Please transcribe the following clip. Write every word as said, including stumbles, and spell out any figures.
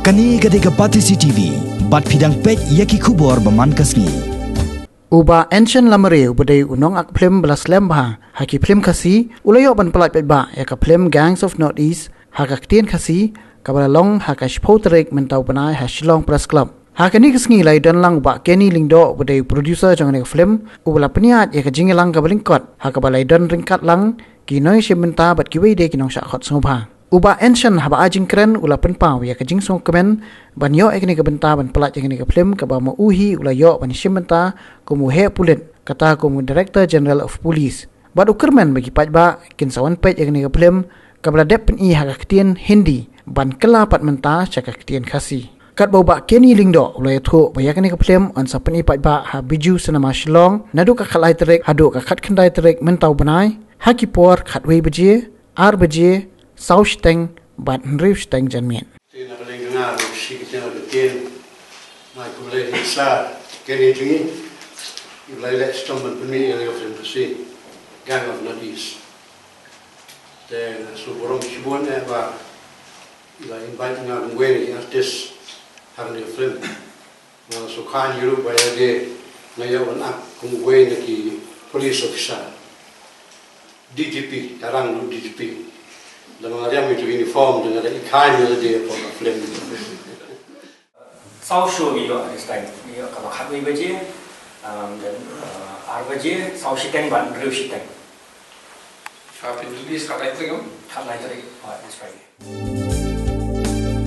Kane ka dei ka Batesi T V, bad phi dang peit ïa ki khubor ba man ka sngi. U Bah Anson Lamare uba dei u nongak phlim ba la slem bha ha ki phlim Khasi, u la ïoh ban pyllait paidbah ïa ka phlim Gangs of North East ha ka ktien Khasi, kaba la long ha ka shiphew tarik mynta u bnai ha Shillong Press Club. Ha kane ka sngi la ïadon lang u Bah Kenny Lyngdoh uba dei u producer jong kane ka phlim, uba la pynïaid ïa ka jingïalang kaba lyngkot ha kaba la ïadon ryngkat lang ki nongïashim bynta bad kiwei de ki nongshah khot sngewbha. U Bah Anson haba ai jingkren u la pynpaw ïa ka jingsngewkmen ban ïoh ïa kane ka bynta ban pyllait ïa kane ka phlim, kaba ma u hi u la ïoh ban shim bynta kum u heh pulit, kata kum u Director General of Police. Bad u kyrmen ba ki paidbah kin sa wan peit ïa kane ka phlim kaba la dep pyni ha ka ktien Hindi ban kylla pat mynta sha ka ktien Khasi. Katba u Bah Kenny Lyngdoh u la ïathuh ba ïa kane ka phlim yn sa pyni paidbah ha Bijou Cinema Shillong naduh ka khatlai tarik haduh ka khatkhyndai tarik mynta u bnai, ha ki por khatwei baje, ar baje, saw shiteng bad hynriew shiteng janmiet. Te na ka liang ka nga ruh shi ktien ar ktien, nga khublei ïa i Sir Kenny jong ngi, i ba la leh shitom ban pynmih ïa ka film Khasi, Gang of North East. Te nga sngewburom shibun eh ba i la invite nga kum uwei na ki artist ha kane ka film. Nga la sngewkhan ïa ruh ba ïa lade nga ïoh ban act kum uwei na ki police officer. D G P, ka rang ruh D G P. Lada nga riam ïa utu u uniform, te nga da i kha ïa lade hapoh ka film. Saw show ngi ïoh this time. Ngi ïoh kaba khatwei baje, um, then, uh, ar baje, saw shiteng bad hynriew shiteng. Phin release khatlai tarik em? Khatlai tarik, uh, this Friday.